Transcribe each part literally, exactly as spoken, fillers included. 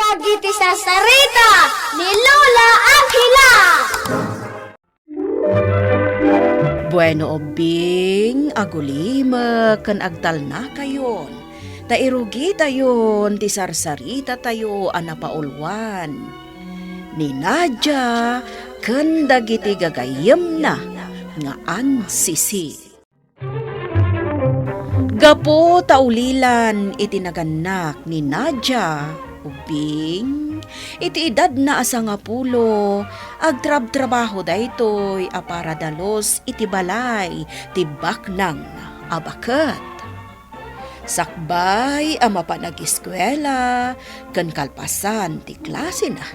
Dagiti sarsarita ni Lola Angela. Bueno, ubbing, agulimek ken agtalnakayon, ta irugitayon ti sarsaritatayo a napauluan ni Nadia ken dagiti gagayyemna nga ansisi. Gapu ta ulilan iti nagannak ni Nadia, ubbing, iti edadna a sangapulo, agtrabtrabaho daytoy a para dalus iti balay ti baknang a baket. Sakbay a mapan agiskuela ken kalpasan ti klasena,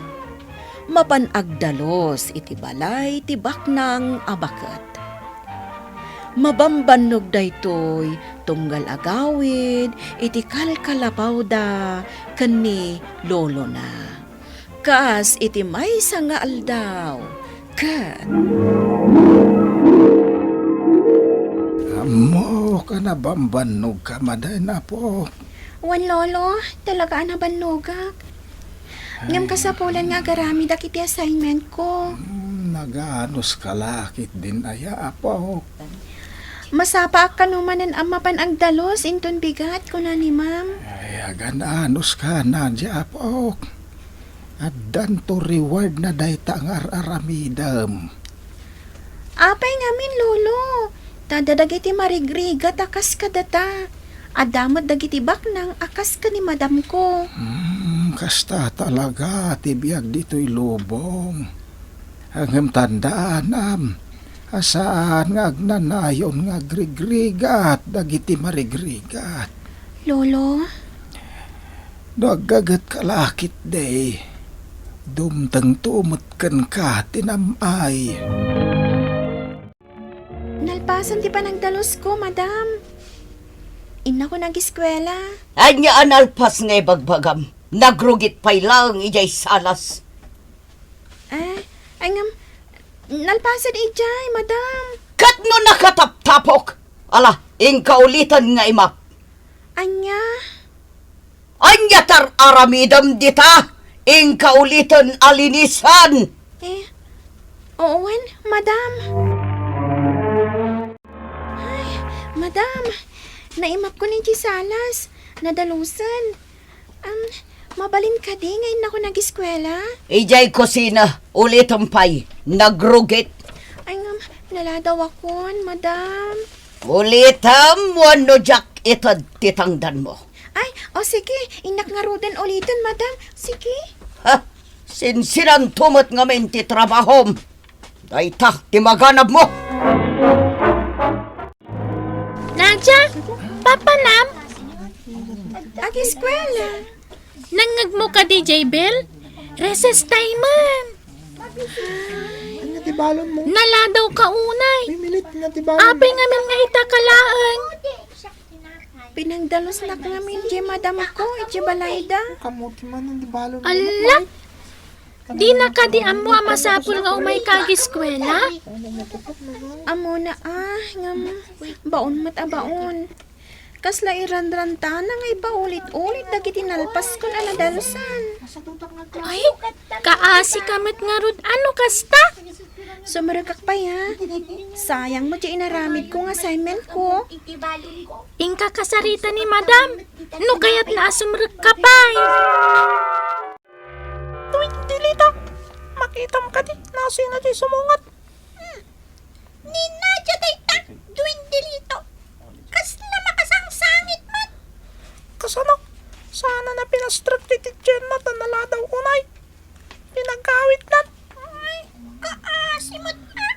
mapan agdalus iti balay ti baknang a baket. Mabambannog daytoy tunggal agawid iti kalkalapawda ken ni lolona. Kas iti maysa nga aldaw, ket Ammok a nabambannogka manen, apo. Wen, Lolo, talaga a nabannogak. Ngem kasapulan nga agaramidak iti assignment ko. Hmm, naganuska la ketdin aya, apo. Masapaak kano manen a mapan agdalus inton bigat, kuna ni Ma'am. Ay, agan-anuska, Nadia, apo. Addanto rewardna dayta nga ar-aramidem. Apay ngamin, Lolo? Ta adda dagiti marigrigat a kas kadata. Adda met dagiti baknang a kas ken ni madamko. Hmm, kasta talaga ti biag ditoy lubong. Ngem tandaanam a saan nga agnanayon nga agrigrigat dagiti marigrigat. Lolo? No aggagetka la ketdi, dumtengto met kenka ti nam-ay. Nalpasen ti panagdalusko, madam. Innakon agiskuela. Ania a nalpas nga ibagbagam? Nagrugit pay laeng idiay salas. Eh, ay ngem, nalpasen idiay, madam. Ket no nakataptapok, ala, inka uliten nga imap. Ania? Ania ti ar-aramidem dita? Inka uliten a linisan. Eh, oo wen, madam. Ay, madam, naimapkon idiay salas. Nadalusen. Am, mabalin kadi nga innakon agiskuela? Idiay kusina, ulitem pay, nagrugit. Ay ngem, naladawakon, madam. Ulitem wenno diak ited ti tangdanmo. Ay, o sige, innak ngaruden uliten, madam. Sige. Ha? Sinsinanto met ngamin ti trabahom. Dayta ti maganabmo. Nadia, papanam? Agiskuela. Nangngegmo kadi diay bell? Recess time-en. Ania ti balonmo? Naladawka unay. Mimilit na ti balon. Apay ngamin nga ita ka laeng? Pinangdalusnak ngamin diay madamko idiay balayda. Kamuti man ti balon. Alla! Dina kadi ammo a masapul nga umayka agiskuela? Ammona a, ngem baon met a baon. Kasla iranrantana nga ipaulit-ulit dagiti nalpaskon a nadalusan. Ay, kaasika met ngarud a no kasta? Sumrekak pay, ha? Sayang met ti inaramidko nga assignmentko. Inka kasarita ni madam, no kayatna a sumrekka pay. Duwindilita, makitam kadi no sino ti sumungat? Hmm. Ni Nadia dayta, Duwindilito. Kasla makasangsangit met. Kasano? Sana na pinastrek ti teacher-na ta naladaw unay. Pinagawidnan. Ay, kaasi met a.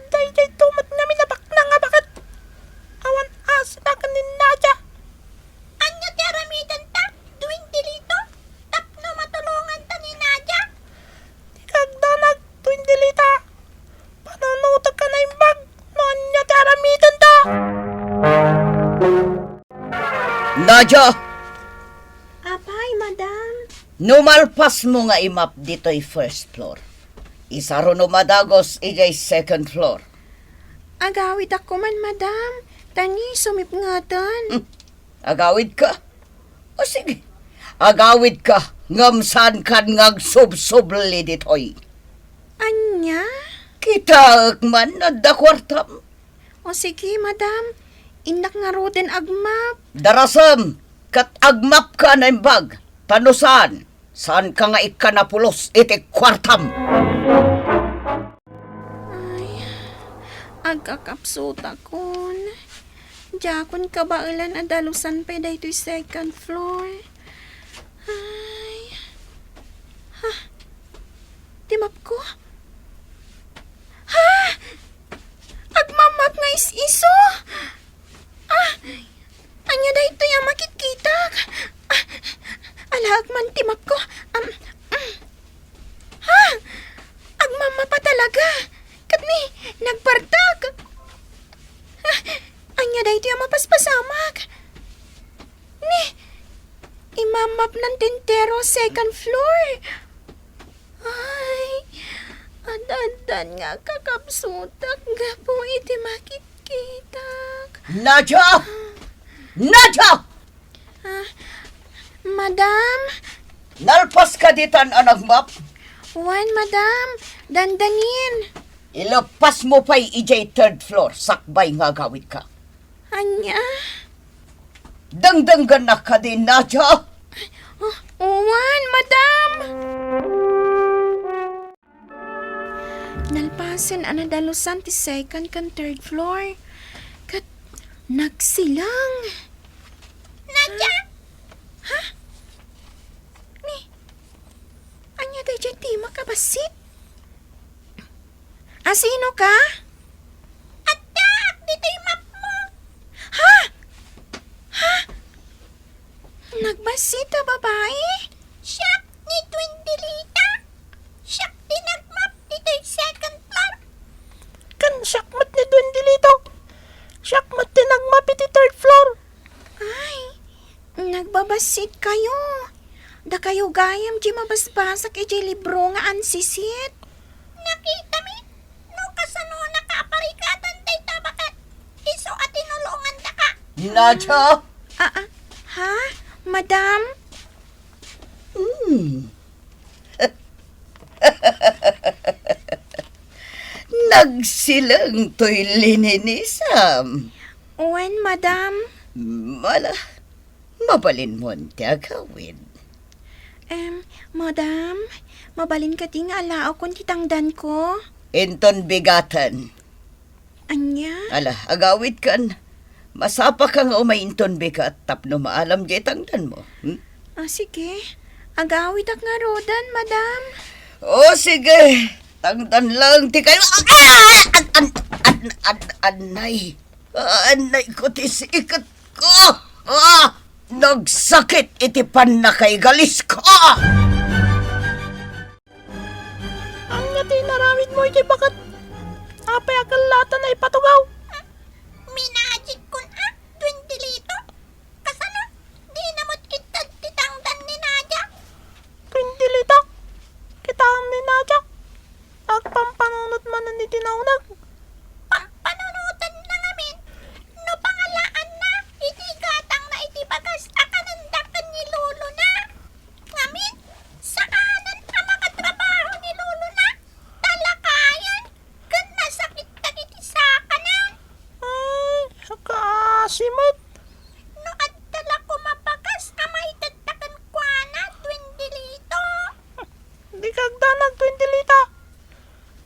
Daydiay to met ngamin a baknang a baket. Awan asina ken ni Nadia. Ania ti aramidenta, Duwindilito, tapno matulonganta ni Nadia? Dika agdanag, Duwindilita. Panunotek a naimbag no ania ti aramidenta. Nadia! Apay, madam? No malpasmo nga imap ditoy first floor, isaruno madagus idiay second floor. Agawidakko man, madam. Ta ni sumipngetan. Hmm. Agawidka? O sige, Agawidka, ngem saankan nga agsubsubli ditoy. Ania? Kitaek man, adda kuartam. O sige, madam. Innak ngaruden agmap. Darasem, ket agmapka a naimbag. Ta no saan, saanka nga ikkana pulos iti kuartam. Ay, agkakapsutakon. Diakon kabaelan a dalusan pay daytoy second floor. Ay. Ha? Ti mapko? Ha? Agmamap nga is-iso? Ah, ania daytoy a makitkitak? Ah, alaek man ti mapko. Am, mm. Ha? Agmamapa talaga. Ket ni, nagbartak. Ah, ania daytoy a mapaspasamak? Ni, imamapnan ti entero second floor. Ay, ad-addan nga kakabsutak gapu iti makitkitak. Nadia! Nadia! Ah, madam? Nalpaska ditan a nagmap? Wen, madam. Dandanin. Ileppasmo pay idiay third floor, sakbay nga agawidka. Ania? Dengdenggennak kadi, Nadia? Oh, wen, madam. Nalpasen a nadalusan ti second ken third floor. Ket nagsilang. Nadia! Ha? Ni, ania daydiay ti makabassit? A, sino ka? Addaak ditoy mapmo. Ha? Ha? Nagbassit a babai? Siak ni Duendelita. Siak ti nagmap ditoy second floor. Ken siak met ni Duendelito. Siak met ti nagmap iti third floor. Ay, nagbabassit kayo. Dakayo gayam ti mabasbasak iti libro nga ansisit. Nakitami no kasanonaka a parikatan dayta baket isu a tinulongandaka. Nadia! Ah, ah, ha? Madam? Hmm. Nagsilang toy lininisam. Wen, madam. Mala, mabalinmon ti agawid. Em, madam, mabalin kadi nga alaokon ti tangdanko? Inton bigaten. Ania? Ala, agawidkan. Masapaka nga umay inton bigat tapno maalam diay tangdanmo. Hmm? Ah, sige. Agawidak ngaruden, madam. O, sige. Tangdan lang ti kayo. Ah! An, an, an, an, anay. Anay ko ti siket ko. Ah! Nagsakit iti pannakaigalisko. Ania ti inaramidmo iti baket? Apay a kellatan a ipatugaw? Minajigkon a, Duendelito. Kasano? Dina met itted ti tangdan ni Nadia? Duendelita, kitaem ni Nadia. Agpampanunot manen iti nauneg. Pampanunotenna ngamin? No pangalaanna iti gatangna iti bagas a kanenda ken ni lolona. Ngamin, saanen a makatrabaho ni lolona. Talakayan ken nasakit dagiti sakana. Ay, kaasi met. No adda la koma bagas a maitedta kenkuana, Duendelito. Dika agdanag, Duendelita.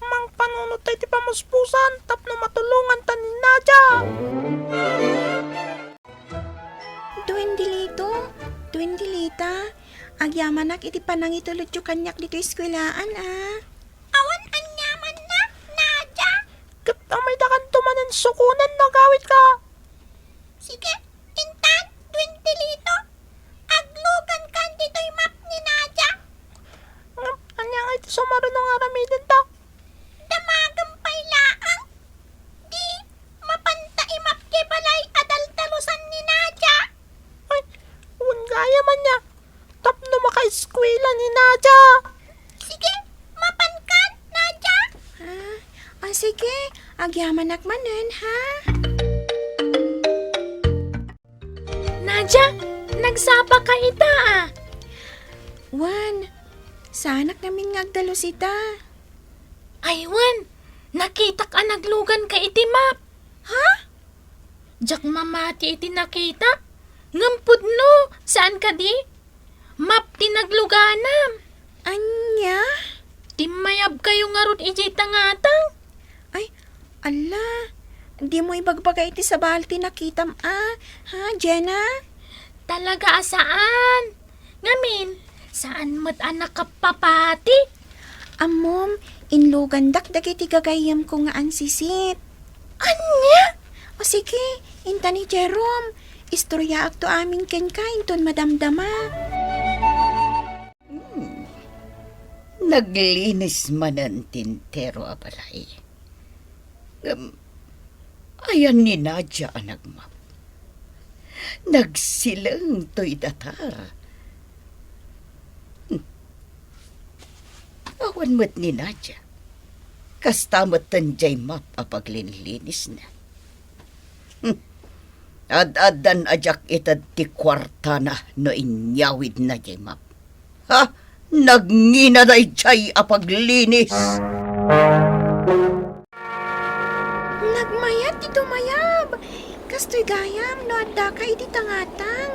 Mangpanunot ta iti pamuspusan tapno matulonganta ni Nadia. Duendelito, Duendelita, agyamanak iti panangitulodyo kaniak ditoy eskuelaan, a. Awan aniamanna, Nadia. Ket amaydakanto manen sukonen no agawidka. Sige, intan, Duendelito. Aglugankan ditoy map ni Nadia. Ngem, ania ngay ti sumaruno nga aramidenta? Damagem pay laeng. Di, mapanta imap ti balay a daldalusan ni Nadia. Ay, wen gayam ania. Tapno makaeskuela ni Nadia. Sige, mapankan, Nadia. Ah, ah, sige. Agyamanak manen, ha? Nadia, nagsapaka ita, a. Wen, saanak ngamin nga agdalus ita. Ay, wen, nakitak a nagluganka iti map. Ha? Diak mamati iti nakitak. Ngem pudno, saan kadi? Map ti nagluganam. Ania? Timmayabkayo ngarud idiay tangatang. Ay, ala, dimo ibagbaga iti sabali ti nakitam a, ha, Jenna? Talaga a saan. Ngamin, saan met a nakapapati? Ammom, inlugandak dagiti gagayyemko nga ansisit. Ania? O sige, inta ni Jerome, istoryaakto amin kenka inton madamdama. Hmm. Naglinis manen ti entero a balay. Ngem, ayan ni Nadia a nagmap. Nagsileng toy datar. Hmm. Awan met ni Nadia. Kasta met ten diay map a paglinlinisna. Hmm. Ad-addan a diak ited ti kuartana no inyawidna diay map. Ha? Nagngina daydiay a paglinis. Nagmayat ti tumayab. Kastoy gayam no addaka iti tangatang.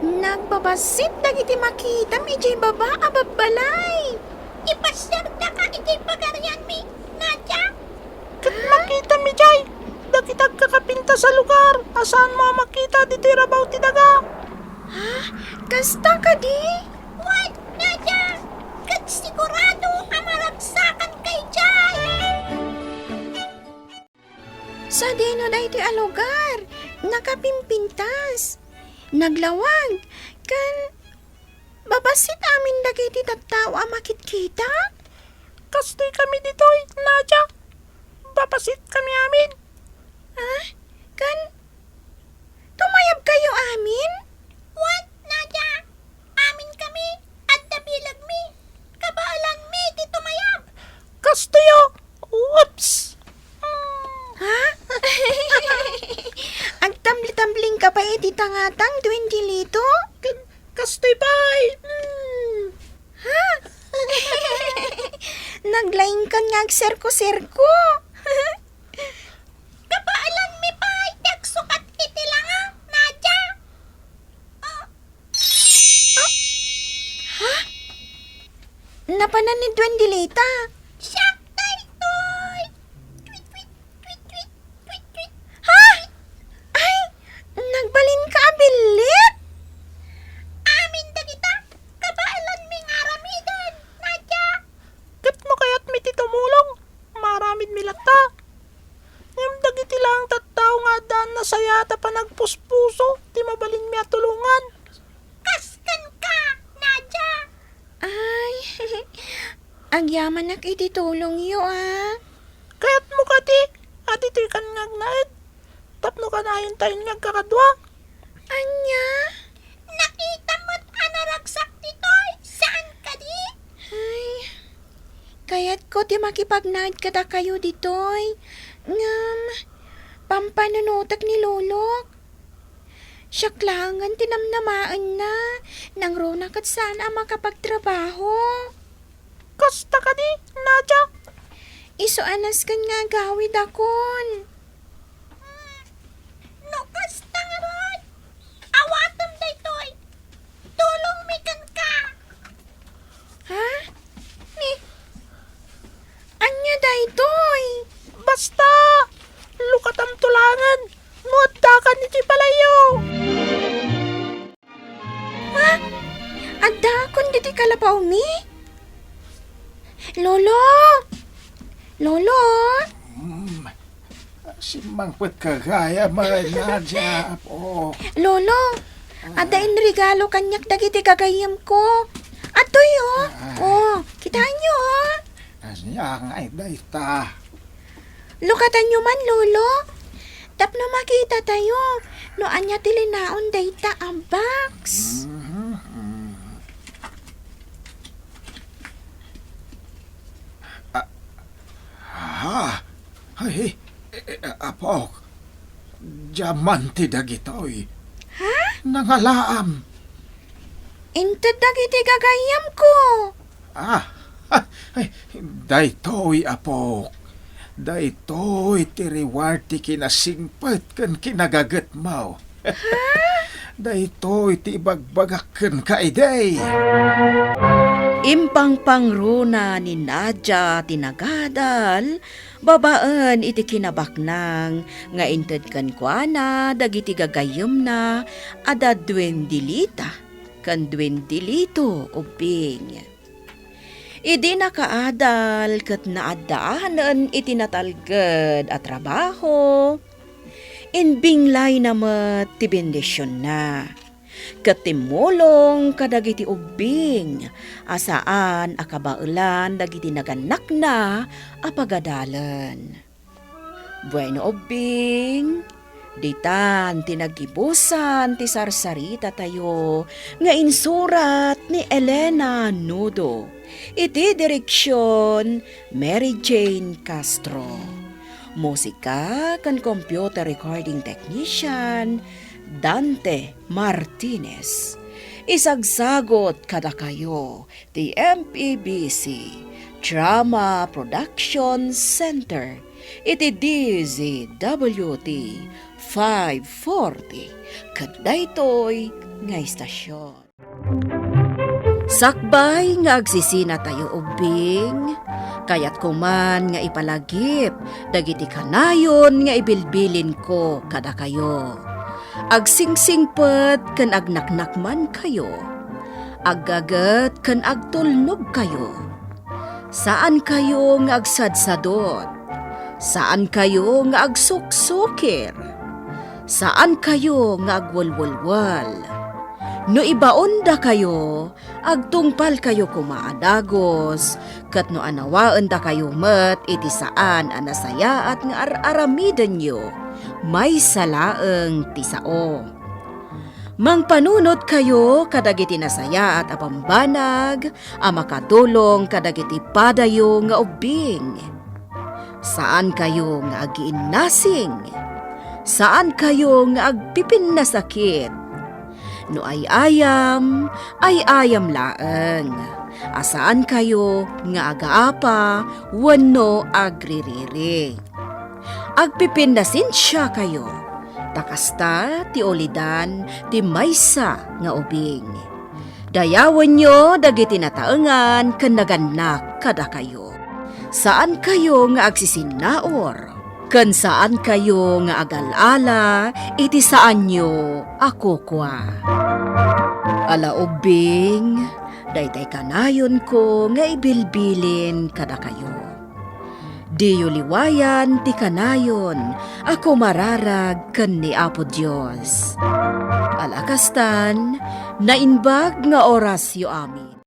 Nagbabassit dagiti makitam idiay baba a babbalay. Ipasiardaka idiay pagarianmi, Nadia. Ket makitam idiay dagiti agkakapintas a lugar a saanmo a makita ditoy rabaw ti daga. Ha? Kasta kadi? Wen, Nadia, ket sigurado a maragsakanka idiay. Sadino daytoy a lugar? Nakapimpintas, naglawag, ken babassit amin dagiti tattao a makitkita? Kastoy kami ditoy, Nadia. Babassit kami amin. Ah, ken tumayabkayo amin? Wen, Nadia. Amin kami, adda bilegmi. Kabaelanmi ti tumayab. Kastoyo. Oops. Ha? Agtambli-tamblingka pay iti tangatang, Duwende Lito? Ka-, kastoy pay. Hmm. Ha? Naglaingkan nga agserko-serko. Kabaelanmi pay ti agsukat iti langa, Nadia. Ah. Ah? Ha? Napanan ni Duwende Lita. Siak daytoy. Kwit, kwit, kwit, kwit, kwit, kwit. Ha? Ay, nagbalinka a billit? Amin dagita, kabaelanmi nga aramiden, Nadia. Ket no kayatmi ti tumulong, maaramidmi latta. Ngem dagiti laeng tattao nga addaan nasayaat a panagpuspuso ti mabalinmi a tulongan. Kas kenka, Nadia. Ay, agyamanak iti tulongyo, a. Kayatmo kadi a ditoykan nga agnaed tapno kanayontayon nga agkakadua? Ania? Nakitam met a naragsak ditoy, saan kadi? Ay, kayatko ti makipagnaed kadakayo ditoy. Ngem, pampanunotek ni Lolok. Siak laengen ti namnamaenna. Nangruna ket saan a makapagtrabaho. Kasta kadi, Nadia? Isu a nasken nga agawidakon. Hmm, no kasta ngarud, awatem daytoy. Tulongmi kenka. Ha? Ni, ania daytoy? Basta, lukatamto laengen no addakan iti balayyo. Ha? Addaakon ditoy kalapawmi? Lolo! Lolo! Hmm. Simmangpetka gayam, Nadia, apo. Lolo, adda inregalo kaniak dagiti gagayyemko. Adtoy, oh. Ay. Oh, kitaenyo, oh. Ania ngay dayta? Lukatanyo man, Lolo. Tapno makitatayo no ania ti linaon dayta a box. Mhm. Ah, ah, ay, eh, eh, apok, diamante dagitoy. Ha? Nangalaam. Inted dagiti gagayyemko. Ah, ay, daytoy, apok. Daytoy ti reward ti kinasingpet ken kinagagetmo. Daytoy ti ibagbagak kenka idi. Impangpangruna ni Nadia ti nagadal babaen iti kinabaknang nga inted kenkuana dagiti gagayyemna a da Duendilita ken Duendilito ubbing. Idi nakaadal ket naaddaanen iti natalged a trabaho, imbinglayna met ti bendisionna ket timmulong kadagiti ubbing a saan a kabaelan dagiti nagannakna a pagadalen. Bueno, ubbing, ditan ti naggibusan ti sarsarita tayo nga insurat ni Elena Nudo. Iti direksyon, Mary Jane Castro. Musika ken computer recording technician, Dante Martinez. Isagsagot kadakayo ti M P B C Drama Production Center iti D Z W T five forty ket daytoy nga istasyon. Sakbay nga agsisinatayo ubbing, kayatko man nga ipalagip dagiti kanayon nga ibilbilinko kadakayo. Agsingsingpet ken agnaknakmankayo. Aggaget ken agtulnogkayo. Saankayo nga agsadsadot. Saankayo nga agsuksukir. Saankayo nga agwelwelwel. No ibaondakayo, agtungpalkayo koma a dagus, ket no anawaendakayo met iti saan a nasayaat nga ar-aramidenyo, maysa laeng ti sao. Mangpanunotkayo kadagiti nasayaat a bambanag a makatulong kadagiti padayo nga ubbing. Saankayo nga agiinnasing. Saankayo nga agpipinnasakit. No ay-ayam, ay-ayam laeng. A saankayo nga agaapa wenno agririri. Agpipinnasensiakayo, ta kasta ti ulidan ti maysa nga ubing. Dayawenyo dagiti nataengan ken nagannak kadakayo. Saankayo nga agsisinnaur, ken saankayo nga agal-ala iti saanyo a kukua. Ala ubbing, daytay kanayonko nga ibilbilin kadakayo. Diyo liwayan ti kanayon a kumararag ken ni Apo Dios. Ala kastan, naimbag nga orasyo amin.